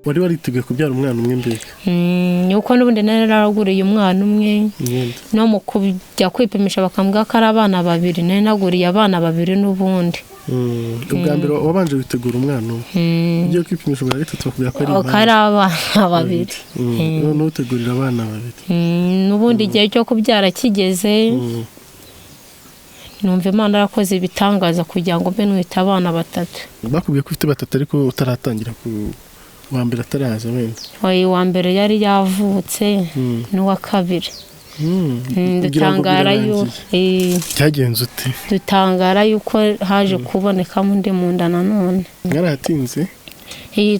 Wari wariteguye kubyara umwana umwe mbega? Uko n'ubundi nari naraguriye umwana umwe, no mu kujya kwipimisha bakambwira ko ari abana babiri, nari naguriye abana babiri n'ubundi. Ubwa mbere wabanje witegura umwana umwe, ugiye kwipimisha ubwa gatatu bakubwira ko ari abana babiri, noneho utegurira abana babiri. N'ubundi igihe cyo kubyara kigeze, numva Imana yarakoze ibitangaza kugira ngo mbe nwite abana batatu. Bakubwiye ko ufite batatu ariko utaratangira ku wa mbere ataraza wenda? Uwa mbere yari yavutse n'uwa kabiri. Dutangara byagenze ute? Dutangara yuko haje kubonekamo undi mu nda nanone. Mwarahatinze?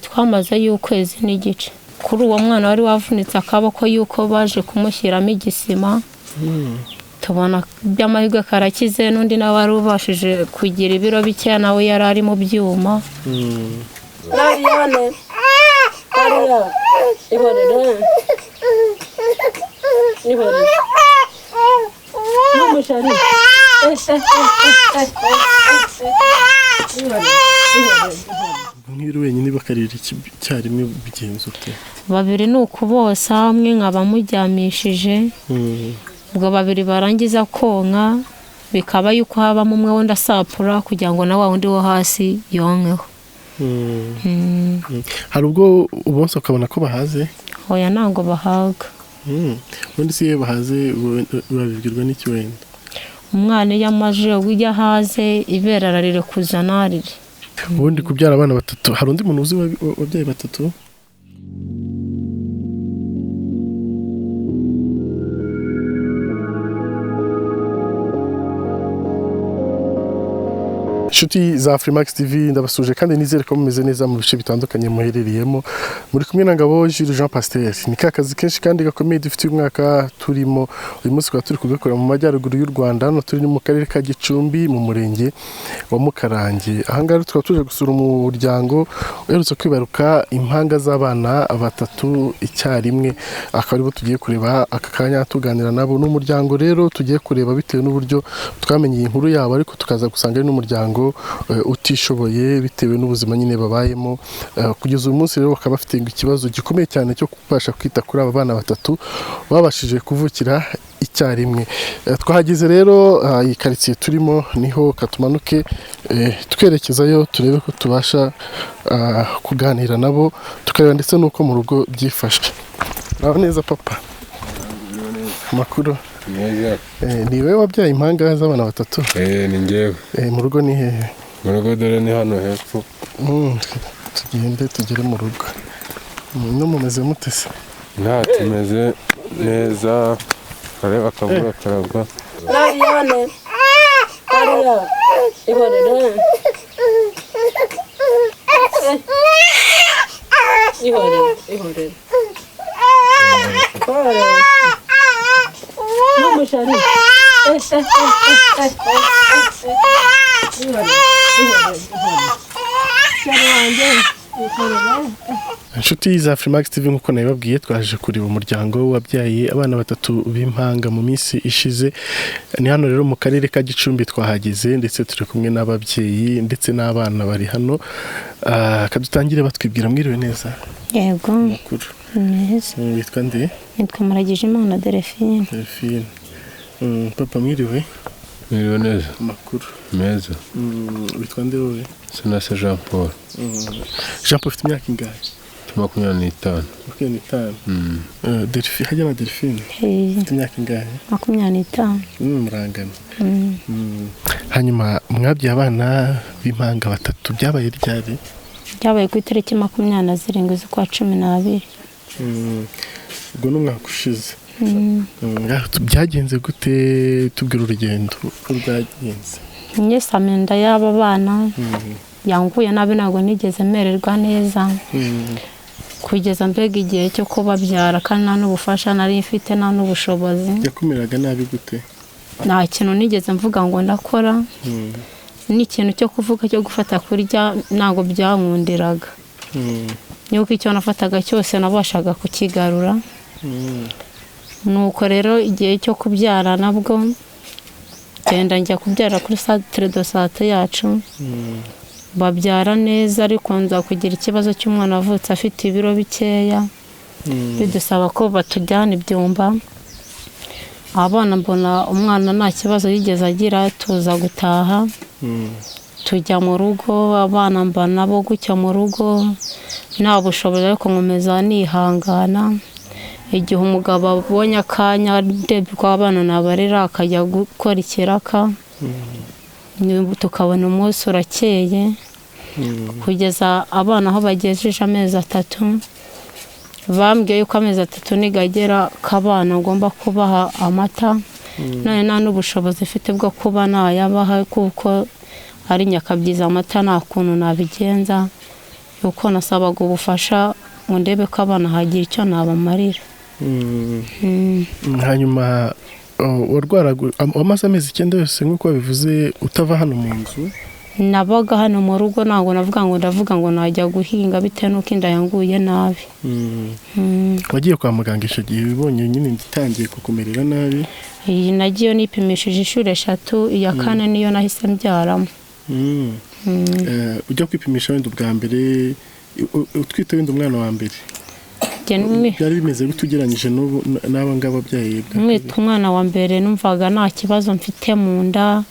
Twamaze y'ukwezi n'igice. Kuri uwo mwana wari wavunitse akaboko yuko baje kumushyiramo igisima, tubona by'amahirwe karakize, n'undi nawe wari ubashije kugira ibiro bikeya nawe yari ari mu byuma. Nk'iri wenyine bakarira icyarimwe bigenze ute? Babiri ni ukubosa, umwe nkaba muryamishije, ubwo babiri barangiza konka bikaba yuko habamo umwe wenda asapura kugira ngo na wa wundi wo hasi yonkeho. Hari ubwo ubonsa ukabona ko bahaze? Oya, ntabwo bahaga. Ubundi se iyo bahaze babibwirwa n'iki wenda? Umwana iyo amaje ujya ahaze ibere ararire narire. Ubundi kubyara abana batatu, hari undi muntu uzi wabyaye batatu? Inshuti za Afrimax TV ndabasuje kandi nizere ko mumeze neza mu bice bitandukanye muherereyemo. Muri kumwe na Ngabo Jules Jean Pasteur. Ni kazi kenshi kandi gakomeye dufite uyu mwaka turimo. Uyu munsi tukaba turi kugakora mu majyaruguru y'u Rwanda, hano turi mu karere ka Gicumbi mu murenge wa Mukarange. Aha ngaha tukaba tuje gusura umuryango uherutse kwibaruka impanga z'abana batatu icyarimwe, akaba aribo tugiye kureba aka kanya tuganira nabo. N'umuryango rero tugiye kureba bitewe n'uburyo twamenye inkuru yabo, ariko tukaza gusanga ari n'umuryango utishoboye bitewe n'ubuzima nyine babayemo. Kugeza uyu munsi rero bakaba bafite ikibazo gikomeye cyane cyo kubasha kwita kuri aba bana batatu babashije kuvukira icyarimwe. Twahageze rero iyi karitsiye turimo niho katumanuke twerekezayo turebe ko tubasha kuganira nabo, tukareba ndetse n'uko mu rugo byifashe. Uraho neza papa? Amakuru? Ni wowe wabyaye impanga z'abana batatu? Ni njyewe. Mu rugo ni hehe? Mu rugo dore ni hano hepfo. Tugende tugere mu rugo. No mumeze mute se? Nta, tumeze neza, kareba akavura karagwa. Inshuti za Afrimax TV nkuko nabibabwiye twaje kureba umuryango wabyaye abana batatu b'impanga mu minsi ishize. Ni hano rero mu karere ka Gicumbi twahageze, ndetse turi kumwe n'ababyeyi ndetse n'abana bari hano. Kadutangire batwibwira. Mwiriwe neza? Yego. Neza. Witwa nde? Nitwa Muragijimana Delphine. Delphine. Papa mwiriwe? Mwiriwe neza. Amakuru? Meza. Witwa nde wowe? Sinase Jean Paul. Jean Paul ufite imyaka ingahe? 25. 25. Delphine, hajya na Delphine? Ufite imyaka ingahe? 25. Murangana. Hanyuma mwabyaye abana b'impanga batatu, byabaye ryari? Byabaye ku itariki 27 z'ukwa 12. Ubwo ni umwaka ushize. Byagenze gute? Tubwira urugendo uko rwagenze. Nyesama inda y'aba bana yanguye nabi, ntabwo nigeze mererwa neza kugeza mbega igihe cyo kubabyara, kandi nta n'ubufasha nari mfite, nta n'ubushobozi. Yakumiraga nabi gute? Nta kintu nigeze mvuga ngo ndakora, n'ikintu cyo kuvuga cyo gufata kurya ntabwo byankundiraga. Yuko icyo nafataga cyose nabashaga kukigarura. Nuko rero igihe cyo kubyara nabwo genda njya kubyara kuri centre de santé yacu, babyara neza, ariko nza kugira ikibazo cy'umwana wavutse afite ibiro bikeya, bidusaba ko batujyana ibyumba. Abana mbona umwana nta kibazo yigeze agira, tuza gutaha tujya mu rugo. Abana mba nabo gutya mu rugo nta bushobozi, ariko nkomeza nihangana. Igihe umugabo abonye akanya ndebye uko abana nabarera, akajya gukora ikiraka, tukabona umunsi urakeye, kugeza abana aho bagejeje amezi 3. Bambwiye yuko amezi 3 nigagera k'abana ngomba kubaha amata, none nta n'ubushobozi mfite bwo kuba nayabaha, kuko ari nyakabyiza amata nta kuntu nabigenza. Yuko nasabaga ubufasha ngo ndebe ko abana hagira icyo nabamarira. Hanyuma warwaraga wamaze amezi 9 yose nk'uko wabivuze utava hano mu nzu? Nabaga hano mu rugo, ntabwo navuga ngo ndavuga ngo najya guhinga bitewe n'uko inda yanguye nabi. Wagiye kwa muganga icyo gihe ubonye nyine inda itangiye kukumerera nabi? Iyi nagiye nipimishije inshuro 3, iya kane niyo nahise mbyaramo. Ujya kwipimisha wenda ubwa mbere utwite wenda umwana wa mbere, byari bimeze gute ugereranyije n'ubu n'aba ngaba ababyeyi? Mwita umwana wa mbere numvaga nta kibazo mfite mu nda,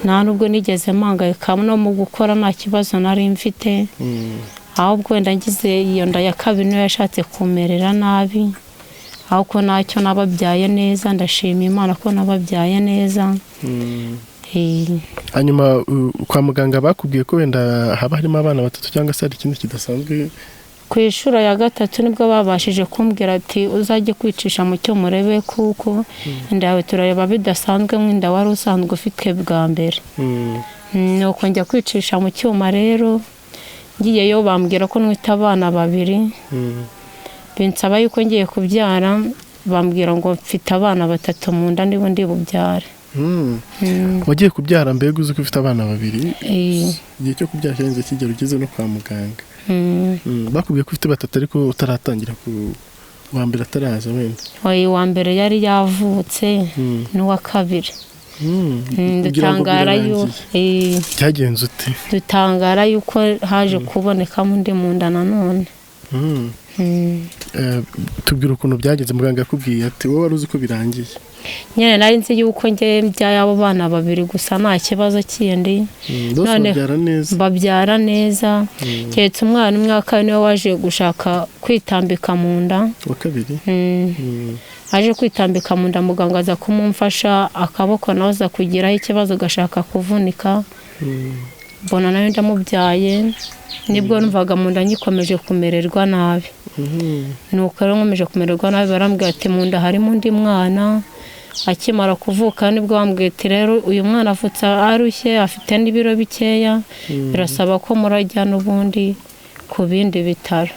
nta nubwo nigeze mpangayika, no mu gukora nta kibazo nari mfite. Ahubwo wenda ngize iyo nda ya kabiri niyo yashatse kumerera nabi, ahubwo ntacyo nababyaye neza, ndashima Imana ko nababyaye neza. Hanyuma kwa muganga bakubwiye ko wenda haba harimo abana 3 cyangwa se hari ikindi kidasanzwe? Ku inshuro ya 3 nibwo babashije kumbwira ati uzajye kwicisha mu cyuma urebe, kuko inda yawe turareba bidasanzwe nk'inda wari usanzwe ufite bwa mbere. Nuko njya kwicisha mu cyuma rero, ngiyeyo bambwira ko nwita abana 2, binsaba yuko ngiye kubyara, bambwira ngo mfite abana 3 mu nda niba ndi bubyare. Wagiye kubyara mbega uzi ko ufite abana 2? Igihe cyo kubyara cyarenze kigera ugeze no kwa muganga. Bakubwiye ko ufite 3 ariko utaratangira ku wa mbere ataraza wenda? Oya, uwa mbere yari yavutse n'uwa kabiri. Byagenze ute? Dutangara yuko haje kubonekamo undi mu nda nanone. Tubwira ukuntu byagenze. Muganga yakubwiye ati wowe wari uzi ko birangiye? Nyine nari nzi yuko njye mbyaye abo bana 2 gusa nta kibazo kindi. None babyara neza, keretse umwana umwe wa kabiri niwe waje gushaka kwitambika mu nda. Wa kabiri? Aje kwitambika mu nda, muganga aza kumumfasha akaboko nawe aza kugiraho ikibazo gashaka kuvunika. Mbona nawe ndamubyaye, nibwo numvaga mu nda ngikomeje kumererwa nabi. Nuko rero nkomeje kumererwa nabi, barambwira ati mu nda harimo undi mwana. Akimara kuvuka nibwo bambwiye ati rero uyu mwana avutse arushye afite n'ibiro bikeya, birasaba ko murajya n'ubundi ku bindi bitaro.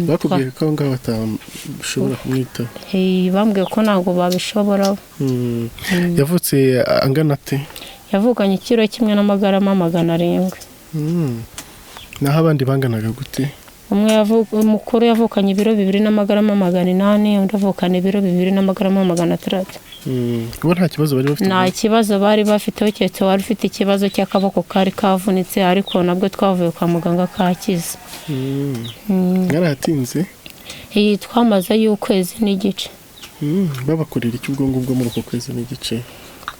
Bakubwiye ko ngaho batashobora kumwitaho? Bambwiye ko ntabwo babishobora. Yavutse angana ate? Yavukanye ikiro 1 n'amagarama 700. Naho abandi banganaga gute? Umwe mukuru yavukanye ibiro 2 n'amagarama 800, undi avukana ibiro 2 n'amagarama 600. Bo nta kibazo bari bafite? Nta kibazo bari bafite, keretse wari ufite ikibazo cy'akaboko kari kavunitse, ariko nabwo twavuye kwa muganga kakize. Mwarahatinze? Iyi twamaze y'ukwezi n'igice. Babakorera iki ubwo ngubwo muri uko kwezi n'igice?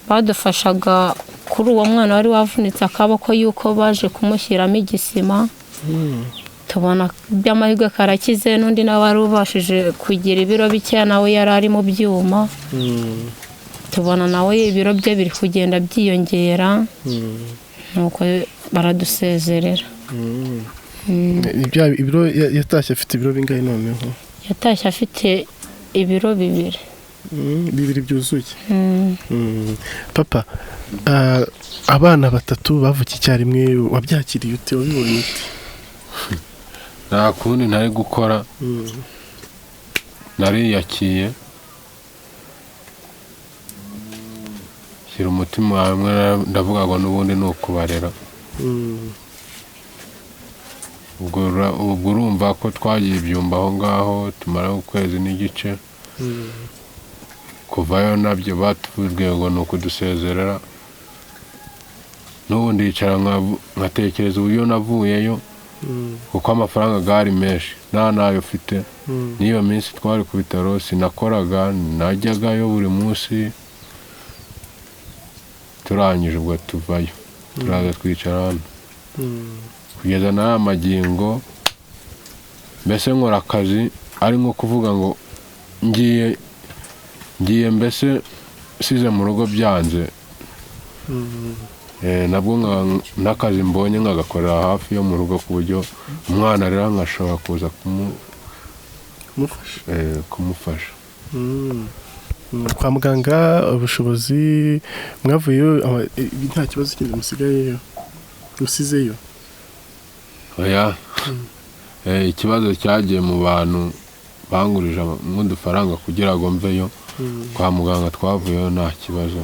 Badufashaga kuri uwo mwana wari wavunitse akaboko yuko baje kumushyiramo igisima, tubona by'amahirwe karakize, n'undi nawe wari ubashije kugira ibiro bikeya nawe yari ari mu byuma, tubona nawe ibiro bye biri kugenda byiyongera, nuko baradusezerera. Ibiro yatashye afite ibiro bingahe noneho? Yatashye afite ibiro 2. 2 byuzuye. Papa, abana 3 bavukiye icyarimwe, wabyakiriye ute? Wabibonye ute? Nta kundi ntari gukora, nariyakiye, shyira umutima hamwe, ndavuga ngo n'ubundi ni ukubarera. Ubwo urumva ko twagiye ibyumba aho ngaho tumara ukwezi n'igice. Kuvayo nabyo batubwiye ngo ni ukudusezerera. N'ubu ndicara nkatekereza uburyo navuyeyo, kuko amafaranga yari menshi nta nayo mfite. N'iyo minsi twari ku bitaro sinakoraga, najyagayo buri munsi. Turangije ubwo tuvayo, turaza twicara hano kugeza n'aya magingo. Mbese nkora akazi ari nko kuvuga ngo ngiye mbese size mu rugo byanze. Nabwo n'akazi mbonye nkagakorera hafi yo mu rugo, ku buryo umwana rero nkashobora kuza kumufasha. Kwa muganga ubushobozi mwavuyeyo nta kibazo kindi musigayeyo usizeyo? Oya, ikibazo cyagiye mu bantu bangurije nk'udufaranga kugira ngo mveyo. Kwa muganga twavuyeyo nta kibazo.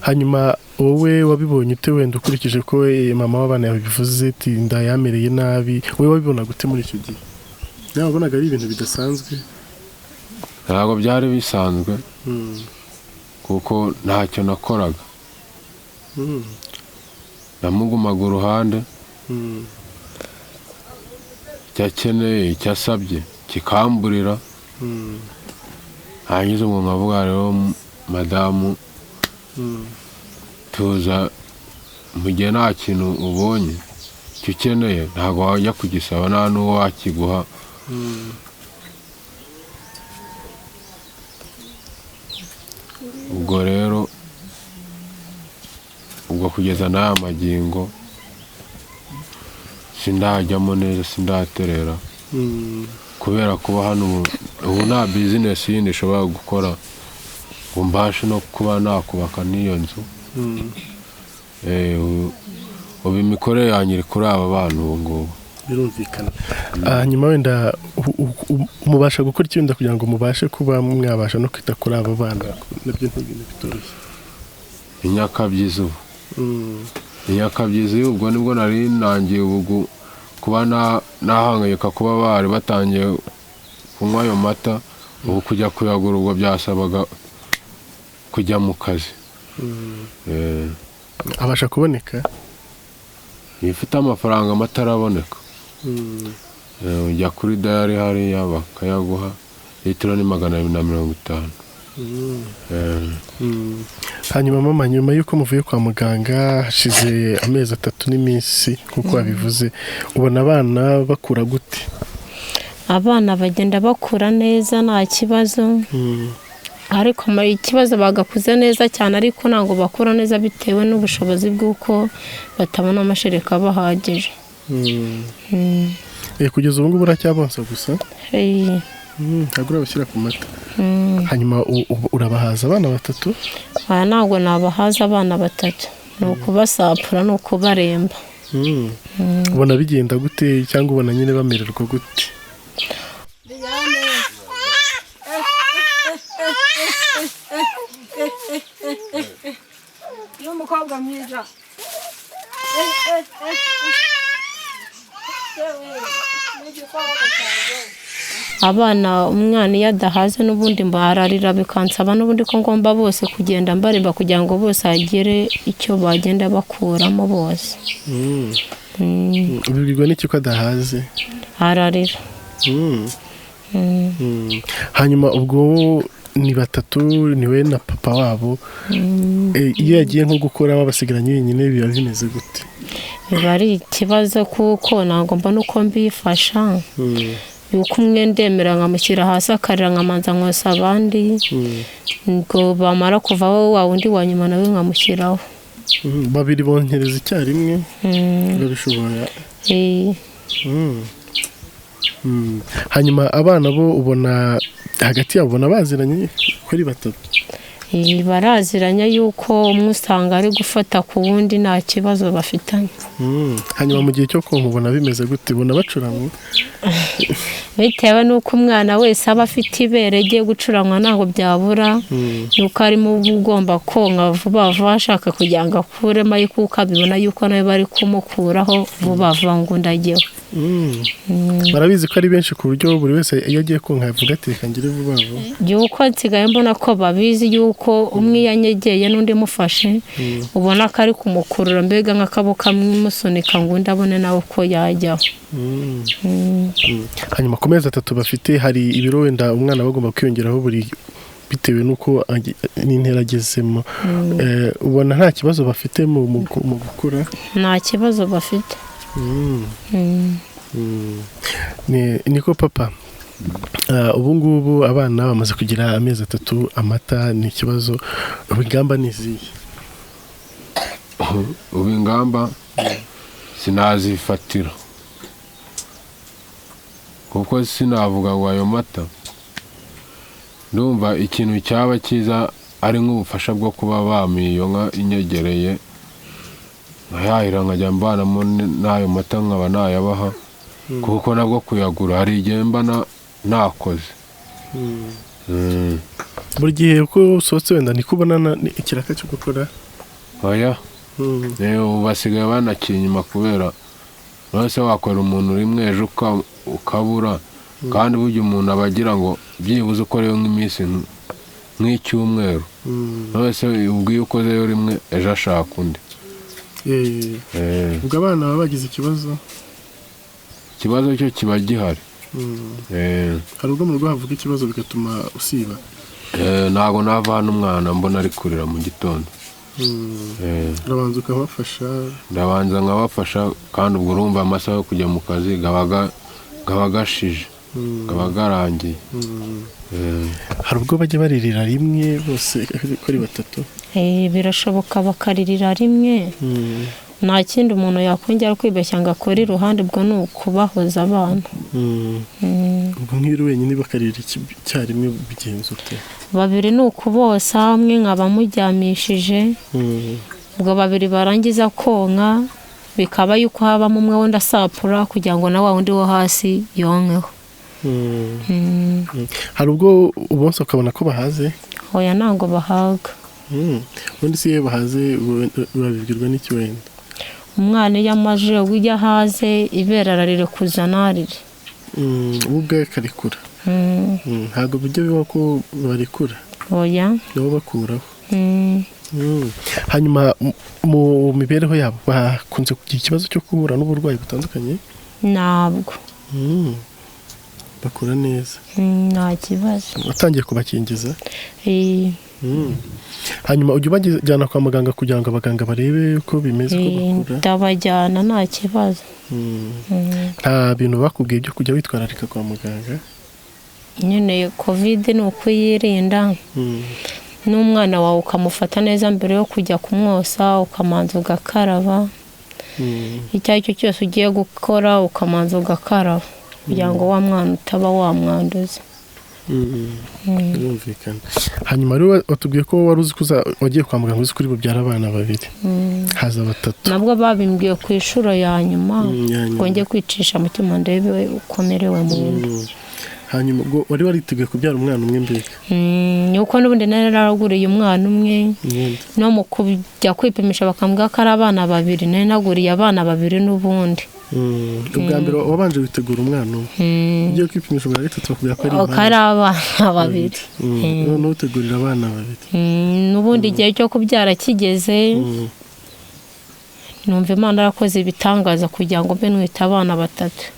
Hanyuma wowe wabibonye ute wenda ukurikije ko mama w'abana yabivuze ati ndayamereye nabi, wowe wabibona gute muri icyo gihe? Nawe wabonaga ari ibintu bidasanzwe? Ntabwo byari bisanzwe, kuko ntacyo nakoraga. Namugumaga uruhande, icyo akeneye, icyo asabye kikamburira. Hanyuma ubwo nkavuga rero madamu, tuza mu gihe nta kintu ubonye icyo ukeneye ntabwo wajya kugisaba, nta n'uwo wakiguha. Ubwo rero ubwo kugeza n'aya magingo sindajyamo neza, sindaterera, kubera kuba hano ubu nta bizinesi yindi ishobora gukora ngo mbashe no kuba nakubaka n'iyo nzu. Ubu imikorere yanjye iri kuri aba bana ubu ngubu. Birumvikana. Hanyuma wenda mubasha gukora iki wenda kugira ngo mubashe kuba mwabasha no kwita kuri aba bana? Nabyo ntibintu bitoroshye. Inyakabyizi ubu, inyakabyizi ubwo nibwo nari nangiye ubu kuba nahangayika kuba bari batangiye kunywa ayo mata. Ubu kujya kuyagura ubwo byasabaga kujya mu kazi. Abasha kuboneka? Iyo ufite amafaranga amata araboneka. Ujya kuri dayari hariya bakayaguha, litiro ni 250. Hanyuma mama, nyuma y'uko muvuye kwa muganga hashize amezi 3 n'iminsi nk'uko wabivuze, ubona abana bakura gute? Abana bagenda bakura neza nta kibazo, ariko ikibazo bagakuze neza cyane, ariko ntabwo bakura neza bitewe n'ubushobozi bw'uko batabona amashereka bahagije. Kugeza ubu ngubu uracyabonsa gusa? Ntabwo urabashyira ku mata. Hanyuma urabahaza abana 3? Aya ntabwo nabahaza abana 3, ni ukubasapura, ni ukubaremba. Ubona bigenda gute cyangwa ubona nyine bamererwa gute? N'umukobwa mwiza. Abana, umwana iyo adahaze n'ubundi mbararira bikansaba n'ubundi ko ngomba bose kugenda mbareba kugira ngo bose hagere icyo bagenda bakuramo bose. Ubibwirwa n'iki ko adahaze? Ararira. Hanyuma ubwo ni 3, ni we na papa wabo. Iyo yagiye nko gukora babasigaranye wenyine biba bimeze gute? Biba ari ikibazo kuko ntabwo mbona uko mbifasha. Yuko umwe ndemera nkamushyira hasi akarira, nkamanza nkosa abandi, ngo bamara kuvaho wa wundi wa nyuma nawe nkamushyiraho. 2 bonkereza icyarimwe babishobora. Hanyuma abana bo ubona hagati yabo ubona baziranye kuri 3? Baraziranye yuko umwe usanga ari gufata ku wundi nta kibazo bafitanye. Hanyuma mu gihe cyo konka ubona bimeze gute? Ubona bacuramwe? Bitewe n'uko umwana wese aba afite ibere rigiye gucuranwa, ntabwo byabura yuko arimo uba ugomba konka vuba vuba, ashaka kugira ngo akuremo, ariko uko abibona yuko nawe bari kumukuraho vuba vuba ngo undi ajyeho. Barabizi ko ari benshi, ku buryo buri wese iyo agiye konka yavuga ati reka ngire vuba vuba? Yuko nsigaye mbona ko babizi yuko umwe iyo anyegeye n'undi mufashe, ubona ko ari kumukurura, mbega nk'akaboko kamusunika ngo undi abone nawe uko yajyaho. Hanyuma ku mezi 3 bafite, hari ibiro wenda umwana bagomba kwiyongeraho buri bitewe n'uko n'intera agezemo. Ubona nta kibazo bafite mu gukura? Nta kibazo bafite. Niko papa, ubu ngubu abana bamaze kugira amezi 3, amata ni ikibazo, ubu ingamba ni izihe? Ubu ingamba sinazifatira, kuko sinavuga ngo ayo mata, ndumva ikintu cyaba cyiza ari nk'ubufasha bwo kuba bampa iyo nka inyegereye, nkayahira, nkajya mvanamo n'ayo mata nkaba nayabaha, kuko nabwo kuyagura hari igihe mba nakoze. Buri gihe uko usohotse wenda niko ubona ikiraka cyo gukora? Oya. Ubu basigaye banaciye inyuma, kubera wese wakora umuntu rimwe ejo ukabura, kandi burya umuntu aba agira ngo byibuze ukoreyo nk'iminsi nk'icyumweru, wese ubwo iyo ukozeyo rimwe ejo ashaka undi. Ubwo abana baba bagize ikibazo? Ikibazo cyo kiba gihari. Hari ubwo mu rugo havuga ikibazo bigatuma usiba? Ntabwo nava hano umwana mbona ari kurira mu gitondo. Urabanza ukabafasha? Ndabanza nkabafasha, kandi ubwo urumva amasaha yo kujya mu kazi gaba gashije, gaba garangiye. Hari ubwo bajya baririra rimwe bose ko ari batatu? Birashoboka bakaririra rimwe. Nta kindi umuntu yakongera kwibeshya ngo akore iruhande, ubwo ni ukubahoza abana. Ubwo nk'iri wenyine bakarira icyarimwe bigenza ute? Babiri ni ukubosa, umwe nkaba muryamishije, ubwo babiri barangiza konka bikaba yuko habamo umwe wenda asapura kugira ngo na wa wundi wo hasi yonkeho. Hari ubwo ubonsa ukabona ko bahaze? Oya, ntabwo bahaga. Ubundi se iyo bahaze babibwirwa n'iki wenda? Umwana iyo amaze ujya ahaze ibere ararikuza ntarire. We ubwe akarekura? Ntabwo bijya bibaho ko barekura? Oya. Nabo bakuraho. Hanyuma mu mibereho yabo bakunze kugira ikibazo cyo guhura n'uburwayi butandukanye? Ntabwo. Bakura neza? Nta kibazo. Watangiye kubakingiza? Hanyuma ujya ubajyana kwa muganga kugira ngo abaganga barebe uko bimeze, uko bakura? Ndabajyana, nta kibazo. Nta bintu bakubwiye byo kujya witwararika kwa muganga? Nyine Covid ni ukuyirinda, n'umwana wawe ukamufata neza mbere yo kujya kumwosa, ukamanza ugakaraba, icyo ari cyo cyose ugiye gukora ukamanza ugakaraba kugira ngo wa mwana utaba wamwanduza. Birumvikana. Hanyuma rero watubwiye ko wari uzi ko wagiye kwa muganga uzi ko uri bubyare abana babiri, haza batatu. Nabwo babimbwiye ku inshuro ya nyuma ngo njye kwicisha mu cyuma ndebe uko merewe mu nda. Hanyuma ubwo wari wariteguye kubyara umwana umwe mbega? Nuko n'ubundi nari naraguriye umwana umwe, no mu kujya kwipimisha bakambwira ko ari abana babiri, nari naguriye abana babiri n'ubundi. Ubwa mbere wabanje witegura umwana umwe, ugiye kwipimisha ubwa gatatu bakubwira ko ari abana babiri. Noneho utegurira abana babiri. N'ubundi igihe cyo kubyara kigeze, numva Imana yarakoze ibitangaza kugira ngo mbe nwite abana batatu.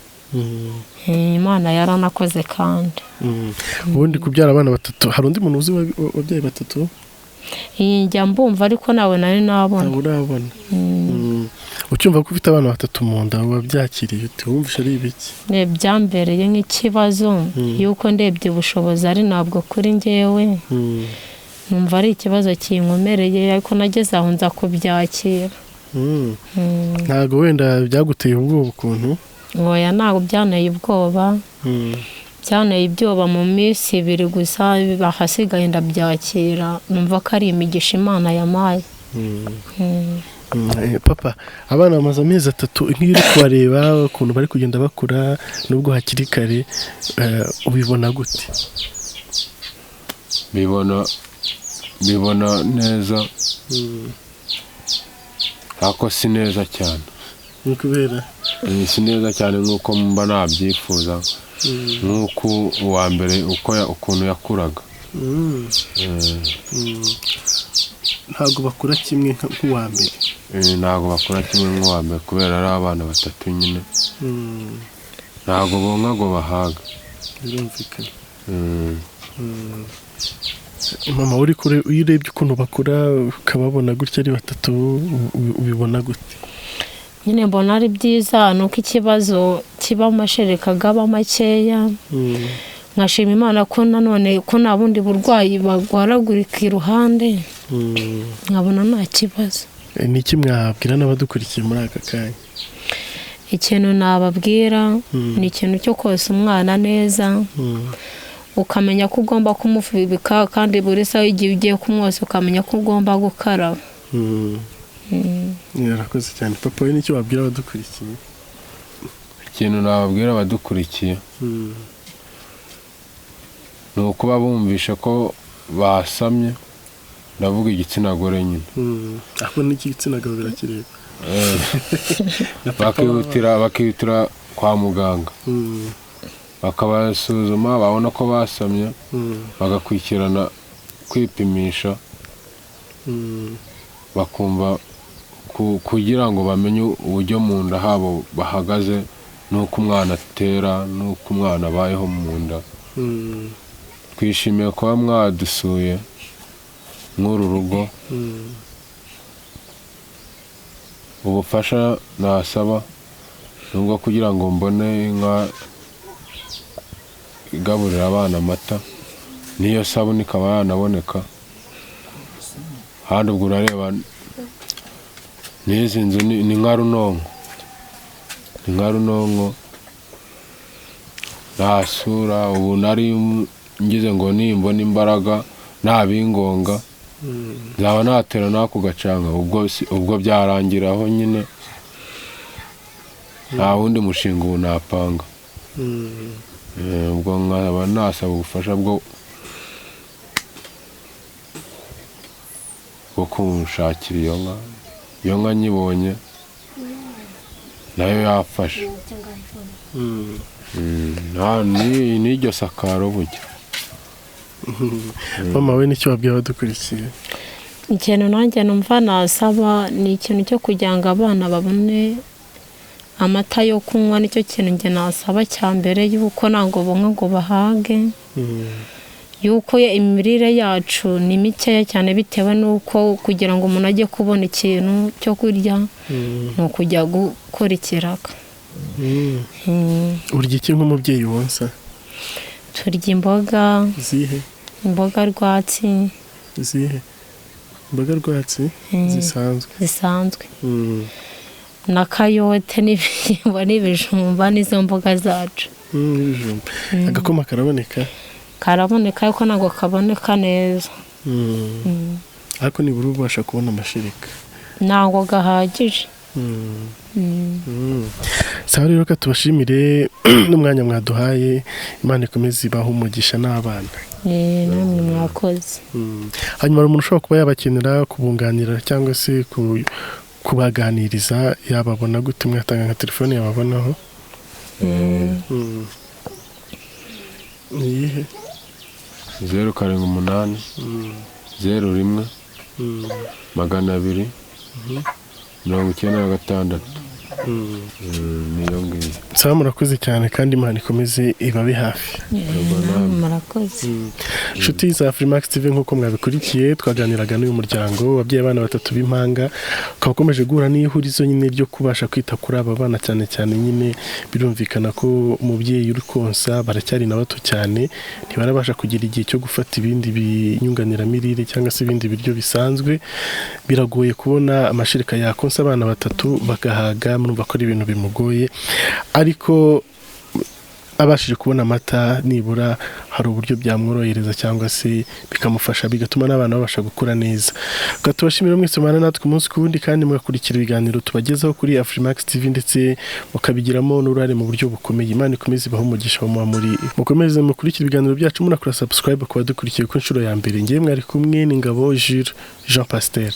Imana yaranakoze kandi. Ubundi kubyara abana batatu, hari undi muntu uzi wabyaye batatu? Njya mbumva ariko nawe nari nabona. Urabona. Ucyumva ko ufite abana batatu mu nda wabyakiriye ute? Wumvishe ari ibiki? Byambereye nk'ikibazo yuko ndebye ubushobozi ari ntabwo kuri njyewe, numva ari ikibazo kinkomereye, ariko nageze aho nza kubyakira. Ntabwo wenda byaguteye ubwoba ukuntu? Oya, ntabwo byanteye ubwoba. Byanteye ibyoba mu minsi ibiri gusa, ahasigaye ndabyakira, numva ko ari imigisha Imana yampaye. Papa, abana bamaze amezi 3, nk'iyo uri kubareba ukuntu bari kugenda bakura nubwo hakiri kare, ubibona gute? Bibona neza, ariko si neza cyane. Ni kubera? Si neza cyane nk'uko mba nabyifuza, nk'uko uwa mbere ukuntu yakuraga. Ntabwo bakura kimwe nk'uwa mbere. Ntabwo bakura kimwe nk'uwa mbere kubera ari abana 3 nyine. Ntabwo bonka ngo bahaga. Birumvikana. Mama, uri kure, iyo urebye ukuntu bakura ukababona gutya ari 3, ubibona gute? Nyine mbona ari byiza, nuko ikibazo kiba amashereka gaba makeya. Nkashima Imana ko nanone ko nta bundi burwayi bagwaragurika iruhande, nkabona nta kibazo. Ni iki mwabwira n'abadukurikiye muri aka kanya? Ikintu nababwira ni ikintu cyo kosa umwana neza, ukamenya ko ugomba kumufubika, kandi buri saha igihe ugiye kumwosa ukamenya ko ugomba gukaraba. Yarakoze cyane. Papa, we nicyo wabwira abadukurikiye? Ikintu nababwira abadukurikiye ni ukuba bumvisha ko basamye, ndavuga igitsina gore nyine. Aho n'igitsina gabo birakireba. Bakihutira kwa muganga, bakabasuzuma, babona ko basamye, bagakurikirana kwipimisha, bakumva kugira ngo bamenye uburyo mu nda habo bahagaze, n'uko umwana atera, n'uko umwana abayeho mu nda. Twishimiye kuba mwadusuye nk'uru rugo. Ubufasha nasaba nubwo kugira ngo mbone inka igaburira abana amata, n'iyo sabune ikaba yanaboneka. Handi ubwo urareba n'izi nzu ni nka runonko, ni nka runonko nta sura. Ubu nari ngize ngo nimbona imbaraga nabingonga nzaba natera n'ako gacanga, ubwo byarangiraho nyine, nta wundi mushinga ubu napanga. Ubwo nkaba nasaba ubufasha bwo kunshakira iyo nka. Iyo nka nyibonye nayo yafasha. N'iryo sakaro burya. Mama, we nicyo wabwira abadukurikiye? Ikintu nanjye numva nasaba ni ikintu cyo kugira ngo abana babone amata yo kunywa, nicyo kintu njye nasaba cya mbere, yuko ntabwo bonka ngo bahage, yuko imirire yacu ni mikeya cyane, bitewe n'uko kugira ngo umuntu ajye kubona ikintu cyo kurya ni ukujya gukora ikiraka. Urya iki nk'umubyeyi wonsa? Turya imboga. Zihe? Imboga rwatsi. Zihe? Imboga rwatsi zisanzwe. Na kayote n'ibishyimbo n'ibijumba, n'izo mboga zacu. N'ibijumba. Agakoma karaboneka? Karaboneka, ariko ntabwo kaboneka neza. Ariko nibura ubasha kubona amashereka? Ntabwo gahagije. Sawa rero, ka tubashimire n'umwanya mwaduhaye. Imana ikomeze ibahe umugisha n'abana. Namwe mwakoze. Hanyuma hari umuntu ushobora kuba yabakenera kubunganira cyangwa se kubaganiriza, yababona gute? Mwatanga nka telefone yababonaho? Iyihe? 0 7 8 0 1 200 96. Niyo ngiyo. Sawa, murakoze cyane, kandi Imana ikomeze ibabe hafi. Murakoze. Inshuti za Afrimax TV, nk'uko mwabikurikiye, twaganiraga n'uyu muryango wabyaye abana 3 b'impanga, ukaba ukomeje guhura n'ihurizo nyine ryo kubasha kwita kuri aba bana, cyane cyane nyine birumvikana ko umubyeyi uri konsa, baracyari na bato cyane, ntibarabasha kugira igihe cyo gufata ibindi binyunganiramirire cyangwa se ibindi biryo bisanzwe. Biragoye kubona amashereka yakonsa abana 3 bagahaga, murumva ko ari ibintu bimugoye. Ariko Abashije kubona amata nibura hari uburyo byamworohereza cyangwa se bikamufasha, bigatuma n'abana babasha gukura neza. Reka tubashimire mwese mubana natwe umunsi ku wundi kandi mugakurikira ibiganiro tubagezaho kuri Afrimax TV, ndetse mukabigiramo n'uruhare mu buryo bukomeye. Imana ikomeze ibahe umugisha aho muba muri. Mukomeze mukurikire ibiganiro byacu, munakora subscribe ku badukurikiye ku nshuro ya mbere. Ngewe mwari kumwe n'Ingabo Jules Jean Pasteur.